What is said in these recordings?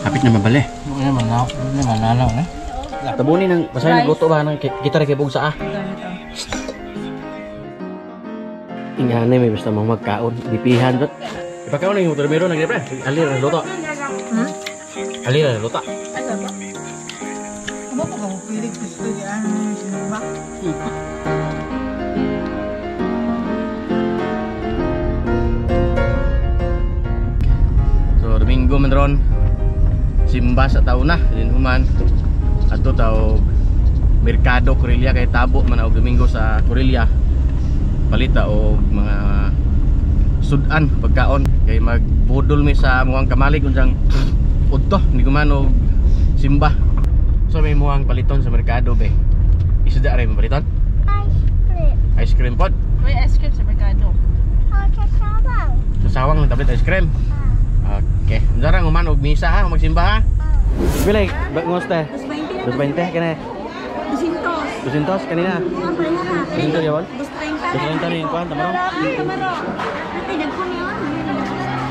Hapit na mabali. Ano man na mananaw na. Tabunin ng basahin nagluto ba ng kita ra kay bugsa ah. Ingani may basta mo magkaon, dipihan but. Ipakaon ng motor meron nagre pre. Ali ra luto. Ali ra luto. Amo ko kung pilig gusto yan sinugba. So Domingo man ron. Simba sa taon na din human. Adto taw Merkado Corella kay tabo man og Domingo sa Corella. Palita og mga sudan pagkaon kay magbudol mi sa muang kamalig unsang udto ni kuman og simba. So may muang paliton sa merkado be. Isda ra mo paliton? Ice cream. Ice cream pod. May ice cream sa merkado. Oh, sa sawang. Sa sawang lang tablet ice cream. Okay. Unsa human og misa ha, magsimba ha. Pila nguste? 220 kani. 200. 200 kanina. 200 yawon? 230 ni kuan tamaro. Tamaro. Ate dagko niyo.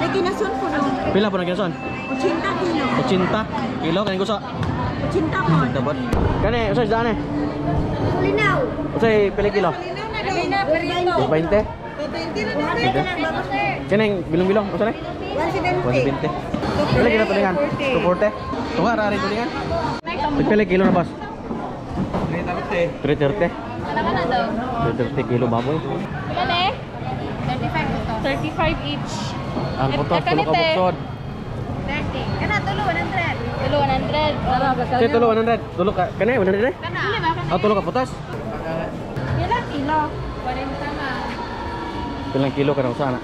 Ay kinasun po no. Pila po na kinasun? 80 kilo. 80 kilo kani gusto. 80 po. Dapat. Kani usa isda ni? Linaw. Unsay pila kilo? Linaw, 20. 220. Kani bilong-bilong usa ni? 170. 170. Pila kilo tulingan? 240. Tunga ra rin tulingan. Pila kilo na boss? 330. Wala ka na daw. 330 kilo baboy. Wala na eh? 35 35 each. Ang putos tulo ka buksod. 30. Kana tulo 100. Tulo 100. Sige, tulo 100. Tulo ka kani 100 eh? Kana. Dili ba kana? Ah, tulo ka putos. Pila kilo? 40 ma. Pilang kilo ka na usa na?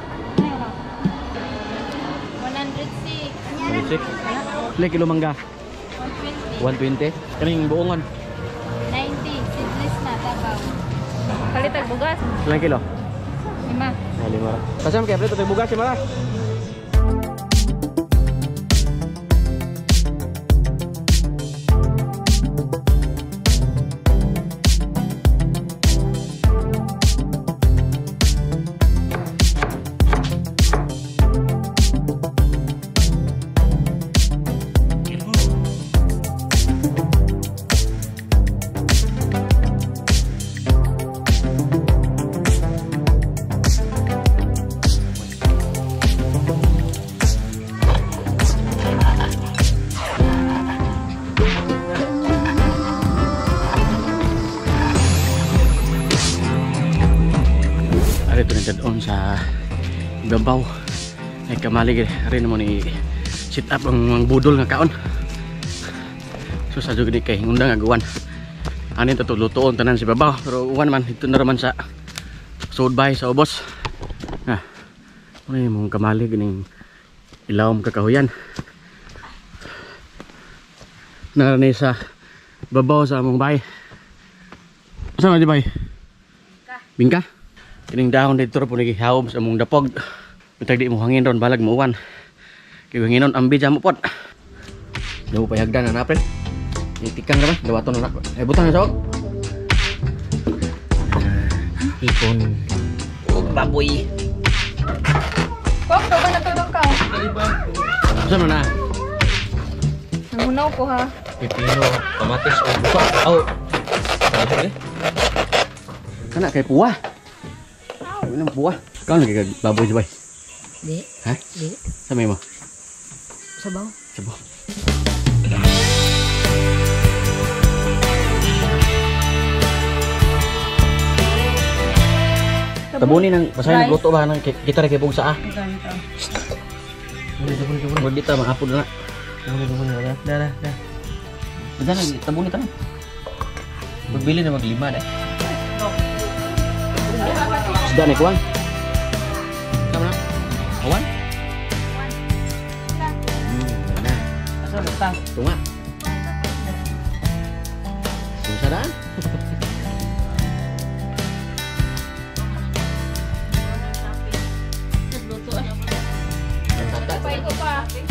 106. 106. Pila kilo mangga? 120. 120. Kaning buongon? 90. Seedless na tabaw. Palitag bugas. Pilang kilo? 5. Ah, 5 ra. Kasam kay palit og bugas 5 ra. Ari to sa Babaw. Ay kamalig rin mo ni sit up ang mga budol nga kaon. So sa jud ni kay undang nga guwan. Ani to lutoon tanan si Babaw pero uwan man dito na raman sa sudbay sa ubos. Ah. Ano yung mong kamalig ning ilawom kakahuyan. Narani sa Babaw sa among bay. Asa man di bay? Bingka. Bingka? Kining dahon dito po nagihawom sa among dapog. Bitag di mo hangin ron balag muuwan. Kay hanginon ambi jamo pod. Daw payagdan na napin. Itikang ra ba? Dawaton na nako. Eh butang na sawag. Ipon og baboy. Kok, doon na tulog ka. Unsa man na? Nangunaw ko ha. Pipino, kamatis o buka. Aw. Kana kay puwa. Ano buah? Kau lagi baboy bay? Di. Ha? Di. Sa may mo? Sabaw. Sabaw. Tabunin ang basahin nagluto ba ng kita ra kay bugsa ah. Tabuni. Magdita maapod na. Tabuni. Dah dah. Dah na tabuni ta. Magbili na maglima dah. Isda ni kuan. Tama na. Awan? Na. Asa butang? Tunga. Tunga daan. Ko pa. Sige.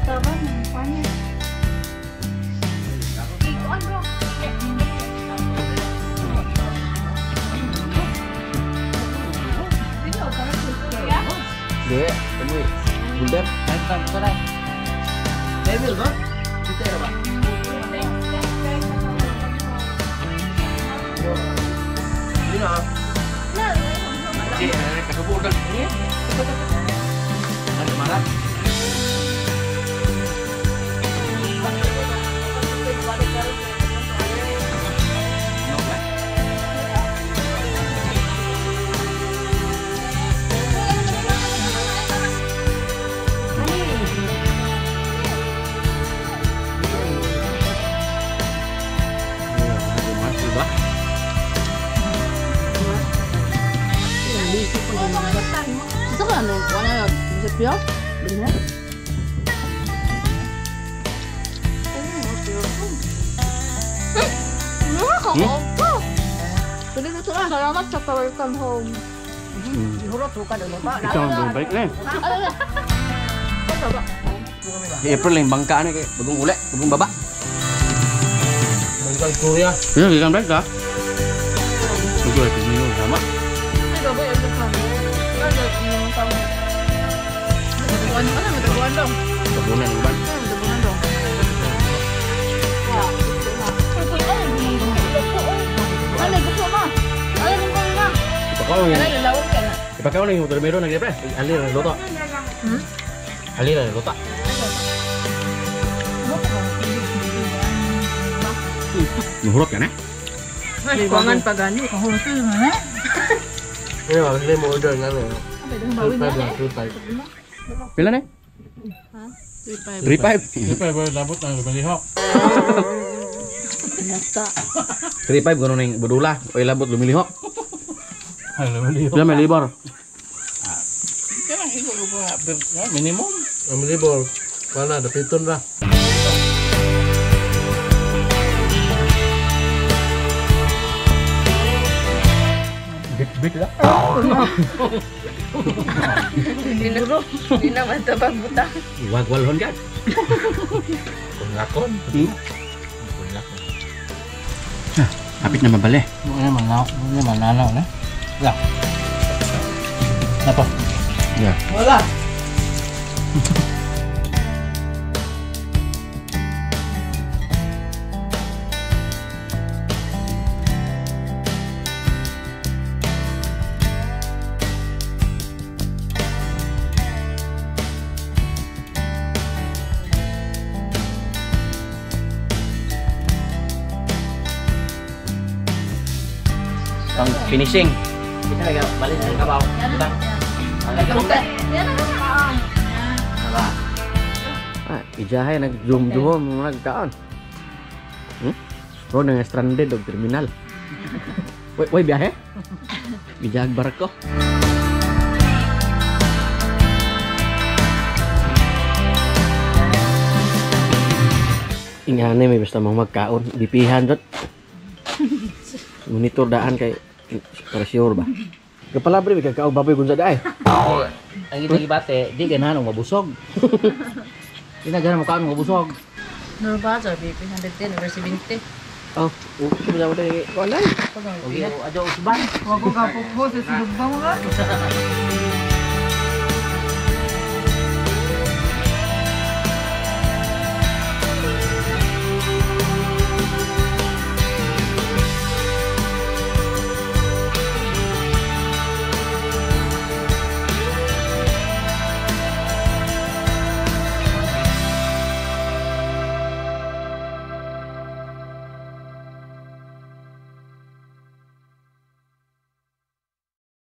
Tama, paano? Ikuan bro. Dili, kami bulder. Tang ko na. Level ba? Dito ra ba? Dili na. Di, kasubo dan. Ano marah? Salamat sa pa-welcome home. Ikaw ang balik na eh. April lang bangka na kay bagong uli, bagong baba. Bangka Korea. Iya, gikan balik ka. Ito ay pinino sama. Tabunan ng uban. Ipakaw lang yung termero na pre. Ali na luto. Ali na luto. Nuhurot ka na? Kuangan pa gani. Ano ba? Hindi mo order nga na. 3.5 lang, 3.5. Pila na? 3.5. 3.5 ba labot na lumalihok? 3.5 gano'n na yung budula. O ilabot lumilihok. Ay, lumilihok. Pila may libor. Kaya lang ikaw ko pa minimum. Ang libor. Wala, dapiton ra. Bik-bik lang. Hindi naman tabag buta. Wagwalhon ka. Kunlakon. Kunlakon. Kapit na mabali. Ano man nanaw na? Ya. Napa? Yeah. Wala! Pang finishing. Kita lagi balik sa kabaw. Ah, ijahay nag-zoom-zoom mga nagkaon. Ro nang stranded og terminal. Woi, woi biyahe? Bijahag barko. Ingane may basta mong magkaon, bipihan jud. Monitor daan kay para sure ba. Kapalabre may kakaog baboy gunsa daay. Ang itong ibate, di ganahan og mabusog. Di na ganahan mo kaon mabusog. Normal, sabi, 110 over 70. Oh, okay ba mo dai? Wala. Okay, adyo usban. Wag ko kapukpo sa sulubang mo ba?